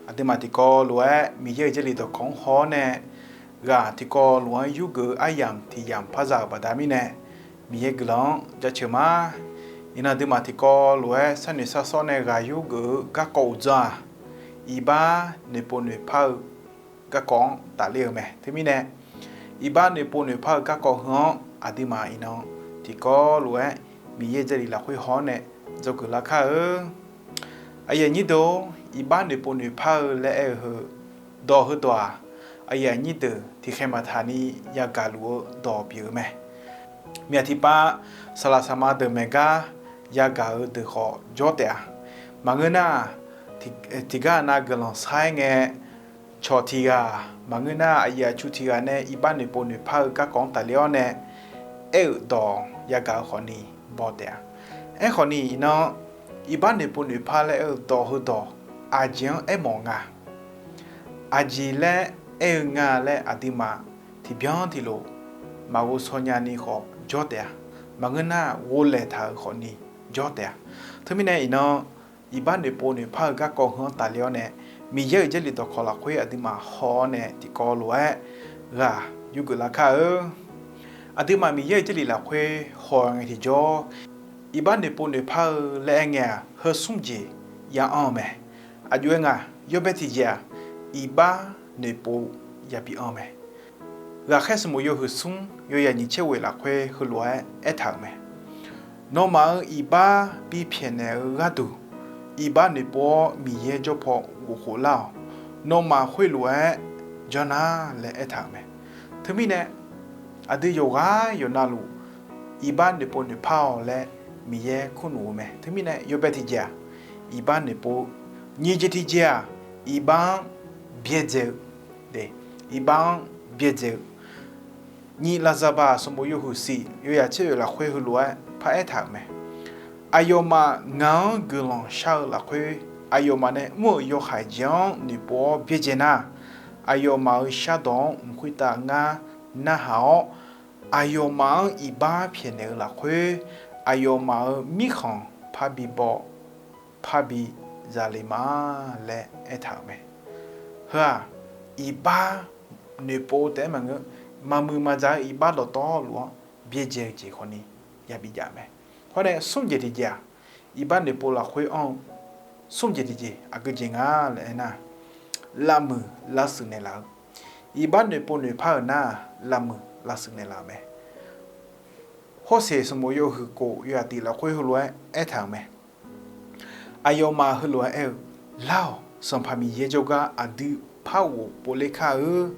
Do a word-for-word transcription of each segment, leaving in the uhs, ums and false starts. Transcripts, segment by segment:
Aqduimaf tiqkawv lof-aer Miqyaer-euq Jarlif dawqkawq-anr haw-awr nae, ghaq tiqkawv lof-anr yurgeuf-eu aryamq tiq yamq par za-euq baqda mirnae, Miqyaer guiqlanq-anr jaceuq ma. Iqnan aqduimaf tiqkawv lof-aer sharnoeq shar sawr nae ghaq yurgeuf-eu garkawv uqdzan-aq, iqbax noeqpov noeqpar-eu garkawv-anr tafler-eu mae. Teumirnae, iqbax noeqpov noeqpar-eu garkawv heu-anr aqduimaf iqnan tiqkawv lof-aer Miqyaer Jarlif lafkhoer haw-awr nae dzawgeuf lar kar-eu. Aqyuif aqnyir deuq-or, iqbax noeqpov noeqpar-eu laer aer-eu heu dawq heudawq-aq, aqyuif aqnyir deuq tiqkhaeq maqtaq ni yagaq luf-eu dawq pyeuf-eu mae. Myaq tiqpav saqlaq saqma deuq maeq gar yagaq-eu deuq khawf jawr taef-a. Maqngeur nar, tiq, tiqgar nav guiqlanq sar-aer ngae, cawq tiq ghaq maqngeur nar, aqyuif aqtsu tiq ghaq nae iqbax noeqpov noeqpar-eu garkawv-anr tafler-awr nae, aer-euq dawq yagaq-eu khawfni baw taef-a. Aerkhawfni iqnan, iqbax noeqpov noeqpar laer aer-eu dawq heudawq aqjeq-anr aermawf nga. Aqjeq laer aer-eu nga laer aqduimaf tiqbyan tiqlof maqghov shaw nyani khawf jawr taef-a. Maqngeur nar, ghovlaeq taq-euq khawfni jawr taef-a. Teumirnae iqnan, iqbax noeqpov noeqpar-eu garkawv heu-anr tafler-awr nae, Miqyaer-euq Jarlif dawqkawq lafkhoer aqduimaf haw-awr nae tiqkawv lof-aer ghaq yurgeuf lar kar-eu. Aqduimaf Miqyaer-euq Jarlif lafkhoer haw ngae tiqjawr, iqbax noeqpov noeqpar-eu laer aer ngae-aq, heu smr jeq ya anr-eu mae. Aqjox-aer nga, yawbae tiqjeq-aq, iqbax noeqpov yabi anr mae. Ghaqkhaer sanqbof yawhuiq smr yawyaq nyiq tser ghoeq lafkhoer heulof-aer aertaq-euq mae. Nawmaf-euq iqbax bipyaeq naeq-eu gharduq, iqbax noeqpov-awr Miqyaer jawr paw ghofkhof lar-awq. Nawmaf khoerlof-aer janr nar laer aertaq-euq mae. Teumirnae, aqdui yawqghaq yawqnavluf iqbax noeqpov noeqpar-awq laer Miqyaer kurluf-eu mae. Teumirnae yawbae tiqjeq-aq, iqbax noeqpov, nyiq jeq tiqjeq-aq, iqbax-anr byaerdzae-eu, iqbax-anr byaerdzae-eu. Nyiq Laqzaqbaq sanqbof yawhuiq siq yawyaq tser oeq lafkhoer heulof-aer paraer taq-euq mae. Aqyawfmaf ngaq-anr guiqlanq shar-eu lafkhoer, aqyawfmaf nae mr-euq yawhaiq jeq-anr noeqpov-awr byaerdzae nar, aqyawfmaf-euq shardawq-anr mq khoertav ngar narhaq-awr, aqyawfmaf-anr iqbax pyaeqnaeq-eu lafkhoer, aqyawfmaf-euq mirkhanq parbi baw, parbi zale ma laer aertaq-euq mae. Heu-aq, iqbax noeqpov taef-aer maqngeur, maqmuiq maqdzaq-eu iqbax dawqtawvluf-anr byaerdzae-eu jeq khawfni yabi jav mae. Hawr nae smr jeq tiqjeq-aq, iqbax noeqpov lafkhoer anr-eu smr jeq tiqjeq aqgeu jeq nga laer aernar, lavmuiq lavshuif naeqlaf-eu. Iqbax noeqpov noeqpar-euq nar-aq, lavmuiq lavshuif naeqlaf-euq mae. Hawrseq sanqbof yawhuiq kof yawyaq tiq lafkhoer heulof-aer aertaq-euq mae. Aqyawfmaf heulof-aer aer-eu, Lar-awq, Sanqpaq Miqyaer jawrgar aqdui par ghof povler kar-eu.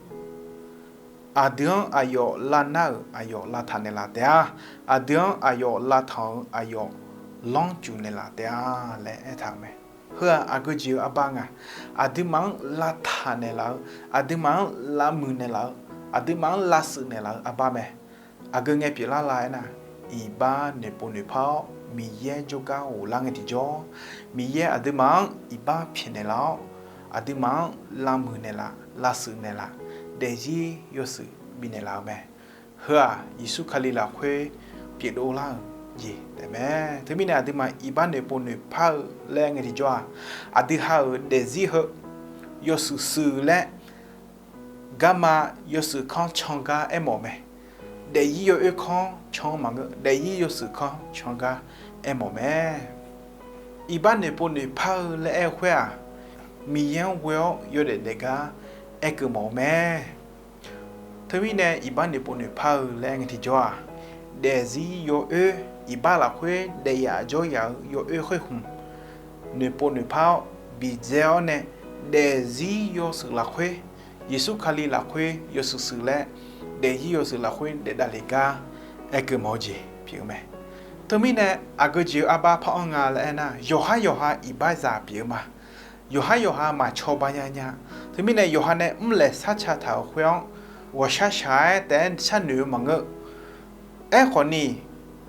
Aqdui-anr aqyawf lavnar-euq aqyawf lavtaq naeqlaf taef-a. Aqdui-anr aqyawf lavtanq-euq aqyawf lanrcuf naeqlaf taef-a laer aertaq-euq mae. Heu-aq aqgeu jeq-eu arbar nga. Aqduimaf-anr lavtaq naeqlaf-eu, aqduimaf-anr lavmuiq naeqlaf-eu, aqduimaf-anr lavshuif naeqlaf-eu arbar mae. Aqgeu ngae pyeuflar la aernar, iqbax noeqpov noeqpar-awr Miqyaer jawrgar ghoflar ngae tiqjawr, Miqyaer aqduimaf-anr iqbax pyaeqnaeq laf-awr, aqduimaf-anr lavmuiq naeqlaf, lavshuif naeqlaf, daefzir yawshuif bifnaeq laf-eu mae. Heu-aq Yeqsur Kali lafkhoer pyeufdov lar-euq jeq taef mae. Teumirnae aqduimaf iqbax noeqpov noeqpar-eu laer ngae tiqjawr-aq, aqdui ha-euq daefzir heu yawshuif shuif laer garma yawshuif kanr can gar aermawf mae. Daefzir yawoer kanr can maqngeur, daefzir yawshuif kanr can gar aermawf mae. Iqbax noeqpov noeqpar-eu laer aer-eu khoer-aq, Miqyaer-anr ghoe-awr yawdaef daef gar aerkeuv mawf-eu mae. Teumirnae iqbax noeqpov noeqpar-eu laer aer ngae tiqjawr-aq, daefzir yawoer, iqbax lafkhoer daefyaf jawryaf-eu yawoer khoer hmq noeqpov noeqpar-awr bidzae-awr nae, daefzir yawshuif lafkhoer, Yeqsur Kali lafkhoer yawshuif shuif laer, daefzir yawshuif lafkhoer daefdav le gar aerkeuv mawf-eu jeq pyeuf-eu mae. Teumirnae aqgeu jeq-eu arbar par-anr nga laer aernar, yawqhar yawqha iqbaxzaq pyeuf-eu ma. Yawqhar yawqha maqcawba nya nya. Teumirnae yawqha nae mrlaeq sharca taq-euq khoer-anr ghawqshaq shaq-aer taef-aer sharnoeq-eu maqngeur. Aerkhawfni,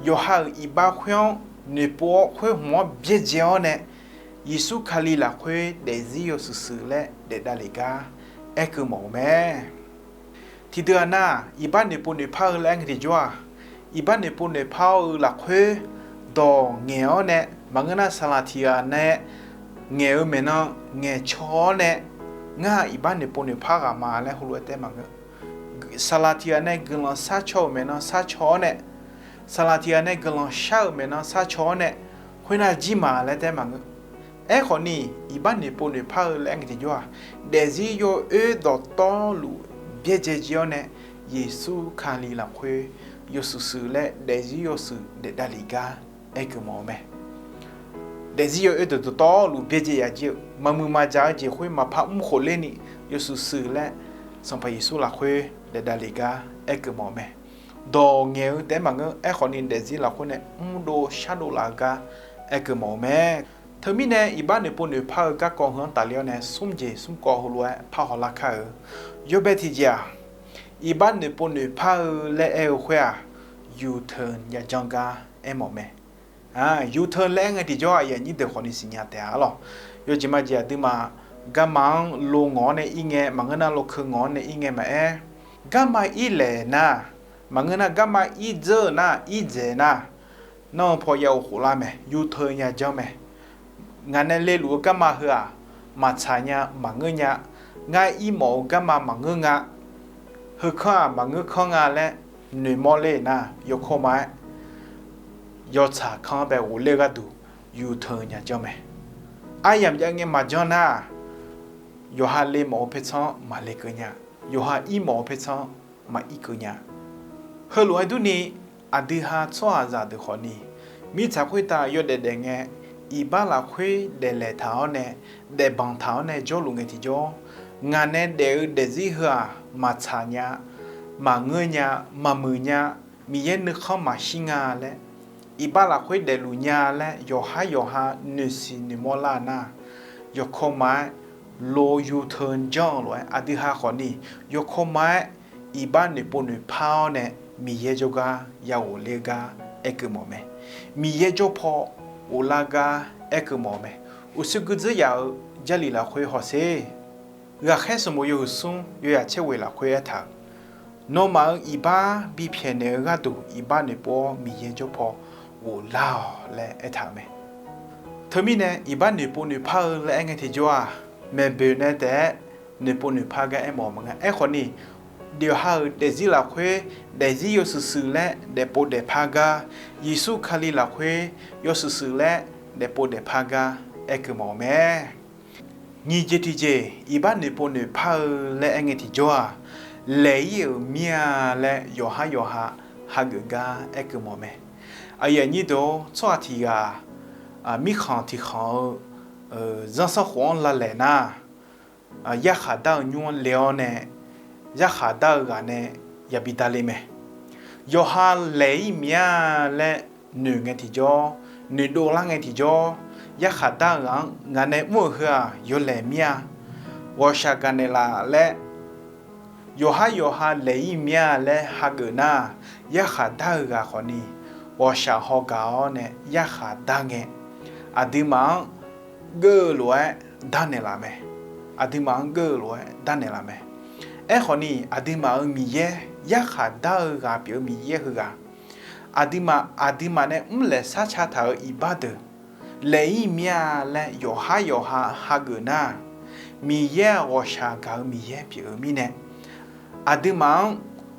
yawqha-euq iqbax khoer-anr noeqpov-awr khoer hmq-anr byaerdzae-awr nae, Yeqsur Kali lafkhoer daefzir yawshuif shuif laer daefdav le gar aerkeuv mawf-eu mae. Tiqdeuq-aq nar, iqbax noeqpov noeqpar-eu laer aer ngae tiqjawr-aq, iqbax noeqpov noeqpar-eu lafkhoer dawq ngaeq-awr nae, maqngeur nar saqlaq tiq ghaq nae ngaeq-eu maeqnan ngaeqcaw-awr nae, Ngar iqbax noeqpov noeqpar ghaq ma laer heulof-aer taef maqngeur. Saqlaq tiq ghaq nae guiqlanq sharcaw-euq maeqnan sharcaw-awr nae, saqlaq tiq ghaq nae guiqlanq shar-euq maeqnan sharcaw-awr nae, khoernar jir ma laer taef maqngeur. Aerkhawf ni, iqbax noeqpov noeqpar-eu laer aer ngae tiqjawr-aq, daefzir yawoer dawqtawvluf byaerdzae jir-awr nae, Yeqsur Kali lafkhoer yawshuif shuif laer daefzir yawshuif daef davlef gar aerkeuv mawf-eu mae. Daefzir yawoer dawqtawvluf byaerdzae yaf jir-eu maqmuiq maqjaq-eu jeq khoer maqpar mr khof lerni yawshuif shuif laer Sanqpaq Yeqsur lafkhoer daef davlef gar aerkeuv mawf-eu mae. Dawq ngaeq-eu taef-aer maqngeur, aerkhawf ni daefzir lafkhoer nae mrdov shardov laf-eu gar aerkeuv mawf-eu mae. Teumirnae iqbax noeqpov noeqpar-eu garkawv heu-anr tafler-awr nae smr jeq smr kawv heulof-aer parhaw lar kar-eu. Yawbae tiqjeq-aq, iqbax noeqpov noeqpar-eu laer aer-eu khoer-aq, U-turn yajanr gar aermawf mae. U-turn laer aer ngae tiqjawr aqyuif aqnyir deuq khawfni siqnya taef-a lawq. Yawjeq majeq aqduimaf garma-anr lo ngawq-awr nae ir ngae, maqngeur nar lo keuv ngawq-awr nae ir ngae maqaer, garma ir laeq nar, maqngeur nar garma ir dzeur-eu nar, ir dzaeq nar, nanr-eu paw ya of khof lar mae. U-turn yajanr mae. Ngaq nae leluf-eu garma heu-aq, maqtsaq nya, maqngeur nya. Ngar ir mawf-eu garma maqngeur nga. Heukanr-aq maqngeur kanr nga laer noeqmawr ler nar, yawkawr ma-aer yawtsaq kanr bae ghofler-eu gharduq U-turn yajanr mae. Aryamq jav ngae maqjanr nar, yawqha le mawf-eu paertsanr-anr maqle keuv nya. Yawqha ir mawf-eu paertsanr-anr maqir keuv nya. Heulof-aer durni, aqdui ha tsawrhaqzaq deuq khawfni, mirtsaq khoertav yawdaef daef ngae, iqbax lafkhoer daeflaeq taq-awr nae, daefbanq taq-awr nae jawrluf ngae tiqjawr, ngaq nae daef-eu daefzir heu-aq, maqtsaq nya, maqngeur nya, maqmuiq nya, Miqyaer nuikhanr maqshir nga laer, iqbax lafkhoer daefluf nya laer yawqhar yawqha noeqsiq noeqmawr lar nar, yawkawr ma-aer lo U-turn janr-eu lof-aer aqdui ha khawfni, yawkawr ma-aer iqbax noeqpov noeqpar-awr nae Miqyaer jawrgar ya ghofler-eu gar aerkeuv mawf mae. Miqyaer jawr paw ghoflar gar aerkeuv mawf-eu mae. Uqshoe guidzeur yaf-euq Jarlif lafkhoer hawsher. Ghaqkhaer sanqbof yawhuiq smr yawyaq tser ghoeq lafkhoer aertaq-euq, nawmaf-euq iqbax bipyaeq naeq-eu gharduq iqbax noeqpov-awr Miqyaer jawr paw ghoflar-awq laer aertaq-euq mae. Teumirnae iqbax noeqpov noeqpar-eu laer aer ngae tiqjawr-aq, maeqboeq nae taef-aer noeqpov noeqpar gar aermawf-eu maqnga. Aerkhawfni, dawqha-euq daefzir lafkhoer daefzir yawshuif shuif laer daefpov daefpar gar, Yeqsur Kali lafkhoer yawshuif shuif laer daefpov daefpar gar aerkeuv mawf-eu mae. Nyiq jeq tiqjeq iqbax noeqpov noeqpar-eu laer aer ngae tiqjawr-aq, laeq-ir-euq mir-a laer yawqhar yawqha hageuf gar aerkeuv mawf mae. Aqyuif aqnyir deuq-or, tsawrhaq tiq ghaq mirkhanq tiq khanq-eu zanrsanrkhof-anr lalaeq nar, yarkhaq dar-eu nymr-anr le-awr nae, yarkhaq dar-eu ghaq nae yabi dale mae. Yawqha laeq-ir mir-a laer noeq ngae tiqjawr, noeqdov lar ngae tiqjawr, yarkhaq dar-eu ghaq-anr ngaq nae mr-euq heu-aq yawlaeq mir-a, ghawqshaq gaqnaeq laf laer yawqhar yawqha laeq-ir mir-a laer hageuf nar, yarkhaq dar-eu ghaq khawfni ghawqshaq haw gaq-awr nae yarkhaq dar ngae, aqduimaf-anr geur-eu lof-aer darnaeq laf mae. Aqduimaf-anr geur-eu lof-aer darnaeq laf mae. Aerkhawfni, aqduimaf-euq Miqyaer, yarkhaq dar-eu ghaq pyeuf-eu Miqyaer heughaq, aqduimaf aqduimaf nae mrlaeq sharca taq-euq iqbax deuq laeq-ir mir-a laer yawqhar yawqha hageuf nar, Miqyaer-aq ghawqshaq gaq-eu Miqyaer pyeuf-eu mirnae, aqduimaf-anr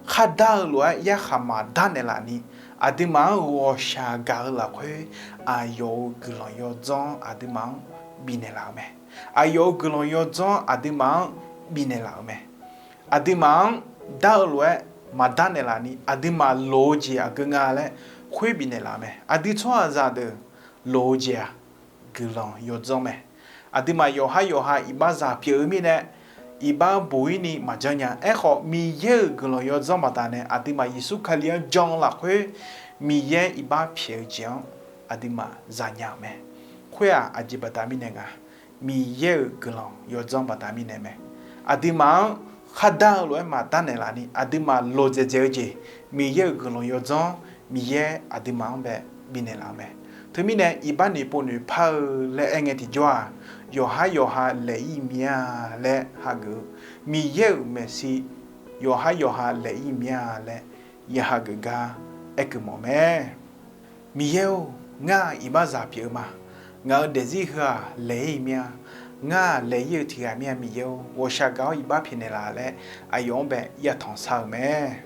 khardar-eu lof-aer yarkhaq maqdarnaeq laf ni, aqduimaf-anr ghawqshaq gaq-eu lafkhoer aqyawf-euq guiqlanq yawdzanr aqduimaf-anr bifnaeq laf-eu mae. Aqyawf-euq guiqlanq yawdzanr aqduimaf-anr bifnaeq laf-eu mae. Aqduimaf-anr dar-eu lof-aer maqdarnaeq laf ni, aqduimaf loq-eu jeq aqgeu nga laer khoer bifnaeq laf-eu mae. Aqdui tsawrhaqzaq deuq loq-eu jeq-aq, guiqlanq yawdzanr mae. Aqduimaf yawqhar yawqha iqbaxzaq pyeuf-eu mirnae, iqbax buq-ir ni maqjanr nya. Aerkhawf, Miqyaer-euq guiqlanq yawdzanr baqdanae aqduimaf Yeqsur Kali-anr jan-eu lafkhoer, Miqyaer iqbax pyaeq-eu jeq-anr aqduimaf zanya-euq mae. Khoer-aq, aqjeq baqda mirnae nga? Miqyaer-euq guiqlanq yawdzanr baqda mirnae mae. Aqduimaf-anr khardar-eu lof-aer maqdarnaeq laf ni, aqduimaf loqdzaeq dzaeq-eu jeq, Miqyaer-euq guiqlanq yawdzanr, Miqyaer aqduimaf-anr bae bifnaeq laf-eu mae. Teumirnae, iqbax noeqpov noeqpar-eu laer aer ngae tiqjawr-aq, yawqhar yawqha laeq-ir mir-a laer hageuf-eu, Miqyaer-euq maeqshi yawqhar yawqha laeq-ir mir-a laer ya hageuf gar aerkeuv mawf mae. Miqyaer-or, ngar iqbaxzaq pyeuf-eu ma. Ngaq-euq daefzir heu-aq laeq-ir mir-a. Ngar laeq-ir-eu tiqghaq mir-a, Miqyaer-or, ghawqshaq gaq-awr iqbax pyaeqnaeq laf laer aqyawf-anr bae yatanq shar-euq mae.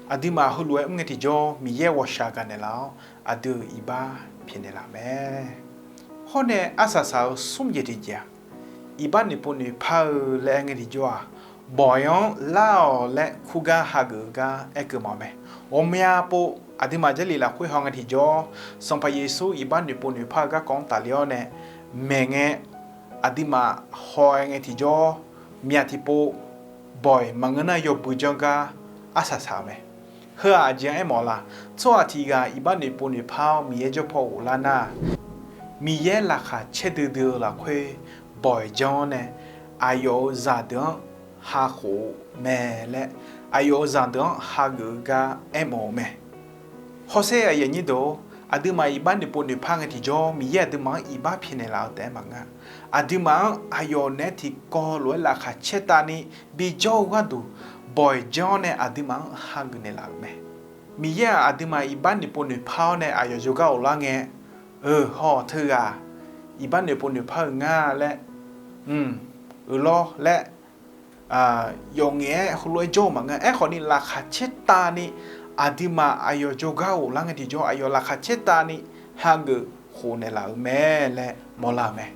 Aqduimaf heulof-aer mr ngae tiqjawr, Miqyaer ghawqshaq gaq naeqlaf-awr, aqdui-euq iqbax pyaeqnaeq laf mae. Hawr nae arsaq saq-eu smr jeq tiqjeq-aq, iqbax noeqpov noeqpar-eu laer aer ngae tiqjawr-aq, bawq-iq-anr lar-awq laer kurgar hageuf-eu gar aerkeuv mawf-eu mae. Ghawqmya pov aqduimaf Jarlif lafkhoer haw ngae tiqjawr, Sanqpaq Yeqsur iqbax noeqpov noeqpar-eu garkawv-anr tafle-awr nae, maeq ngae aqduimaf haw-aer ngae tiqjawr, myaq tiqpov bawq-iq maqngeur nar yawbui janr gar arsaq saq-euq mae. Heu-aq aqjeq-anr aermawf la? Tsawrhaq tiqghaq iqbax noeqpov noeqpar-awr Miqyaer jawr paw ghoflar nar, Miqyaer laqkhaq caerdui dui-eu lafkhoer bawq-iq janr-awr nae, aqyawf-euq zaqdeuq-anr hakhof-eu mae laer, aqyawf-euq zaqdeuq-anr hageuf-eu gar aermawf-eu mae. Hawsher aqyuif aqnyir deuq-or, aqduimaf iqbax noeqpov noeqpar ngae tiqjawr, Miqyaer aqduimaf-anr iqbax pyaeqnaeq laf-eu taef-aer maqngeur-a. Aqduimaf-anr aqyawf naeq-aer tiqkawv lof-aer laqkhaq caertavni bijawr-eu gharduq, bawq-iq janr-awr nae aqduimaf-anr hageuf naeqlaf-euq mae. Miqyaer-aq aqduimaf iqbax noeqpov noeqpar-awr nae aqyawf jawrgar ghoflar ngae, eu haw teughaq iqbax noeqpov noeqpar-eu nga laer, m, eu lawr laer, yawf ngaef-aer heulof-aer jawr-eu maqngeur. Aerkhawfni laqkhaq caertavni aqduimaf aqyawf jawrgar ghoflar ngae tiqjawr, aqyawf laqkhaq caertavni hageuf khof naeqlaf-euq mae laer mawrlar-euq mae.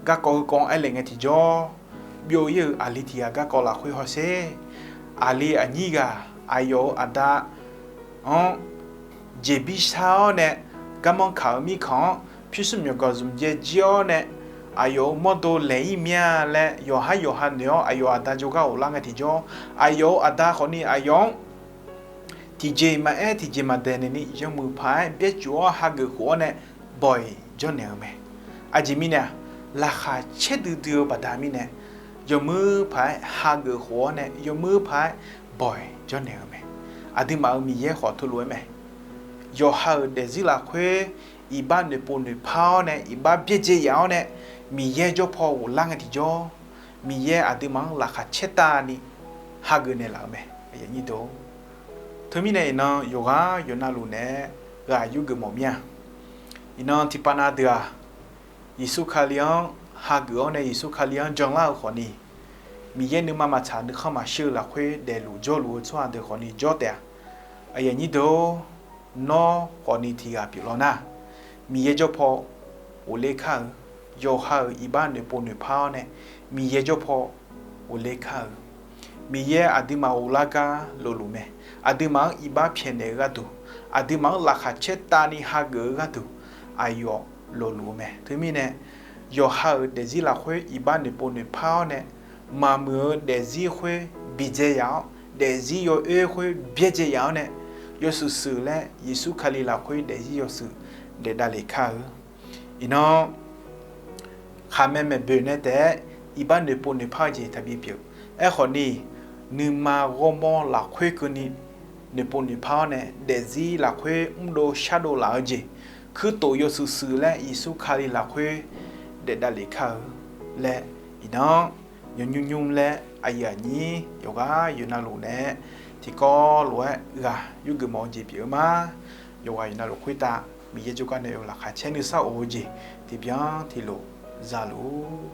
Garkawv heukawv-anr aer le ngae tiqjawr, byov-ir-euq aqli tiqghaq garkawv lafkhoer hawsher. Aqli aqnyir ghaq aqyawf-euq aqda-anr jeqbir shar-awr nae, garmanr kaq-euq mirkhanq-anr pyurshuir myawqganq zmq jae jir-awr nae, aqyawf-euq mawrdo laeq-ir mir-a laer yawqhar yawqha noeq-awr aqyawf aqda jawrgar ghoflar ngae tiqjawr, aqyawf-euq aqda khawfni aqyawf-anr tiqjeq maqaer tiqjeq maqdaeq naeqni, yawmuiq paq-aer byaercuf-awr hageuf khof-awr nae bawq-iq janrnaeq-eu mae. Aqjeq mirnae-aq, laqkhaq caerdui dui-eu baqda mirnae, yawmuiq paq-aer hageuf khof-awr nae yawmuiq paq-aer bawq-iq janrnaeq-eu mae. Aqduimaf-euq Miqyaer khawf teulof-aer mae. Yawqha-euq daefzir lafkhoer iqbax noeqpov noeqpar-awr nae, iqbax byaerdzae yaf-awr nae, Miqyaer jawr paw ghoflar ngae tiqjawr, Miqyaer aqduimaf-anr laqkhaq caertavni hageuf naeqlaf-euq mae. Teumirnae iqnan yawqghaq yawqnavluf naeq-aer ghaq yurgeuf mawf mir-a. Iqnan tiqpav nav deuq-aq, Yeqsur Kali-anr hageuf-awr nae Yeqsur Kali-anr janlar-eu khawfni, Miqyaer nuima maqtsaq nuikhanr maqshir-eu lafkhoer daefluf jawrluf-eu tsawrhaq deuq khawfni jawr taef-a. Aqyuif aqnyir deuq-or, nawr khawfni tiqghaq pyeuflar nar, Miqyaer jawr paw ghofler kar-eu, yawqha-euq iqbax noeqpov noeqpar-awr nae Miqyaer jawr paw ghofler kar-eu, Miqyaer aqduimaf ghoflar gar lofluf mae. Aqduimaf-anr iqbax pyaeqnaeq-eu gharduq, aqduimaf-anr laqkhaq caertavni hageuf-eu gharduq, aqyawf lofluf-eu mae. Teumirnae, yawqha-euq daefzir lafkhoer iqbax noeqpov noeqpar-awr nae, maqmuiq-eu daefzir khoer bidzae yaf-awr, daefzir yawoer khoer byaerdzae yaf-awr nae, yawshuif shuif laer Yeqsur Kali lafkhoer daefzir yawshuif daef davlef kar-eu. Iqnan khaqmae maeqboeq nae taef-aer iqbax noeqpov noeqpar-eu jeq taqbi pyeuf. Aerkhawfni, nuima ghawrmawr lafkhoer keuvni noeqpov noeqpar-awr nae daefzir lafkhoer mrdov shardov laf-eu jeq, kuirtof yawshuif shuif laer Yeqsur Kali lafkhoer daef davlef kar-eu laer, iqnan yawnymr nymr laer aqyuif aqnyir yawqghaq yawqnavluf nae-aer tiqkawv lof-aer ghaq yurgeuf mawf-eu jeq pyeuf-eu ma. Yawqghaq yawqnavluf khoertav Miqyaer jawrgar nae-eu laqkhaq caer nuisar of-eu jeq tiqbyan tiqlof za luf-ur.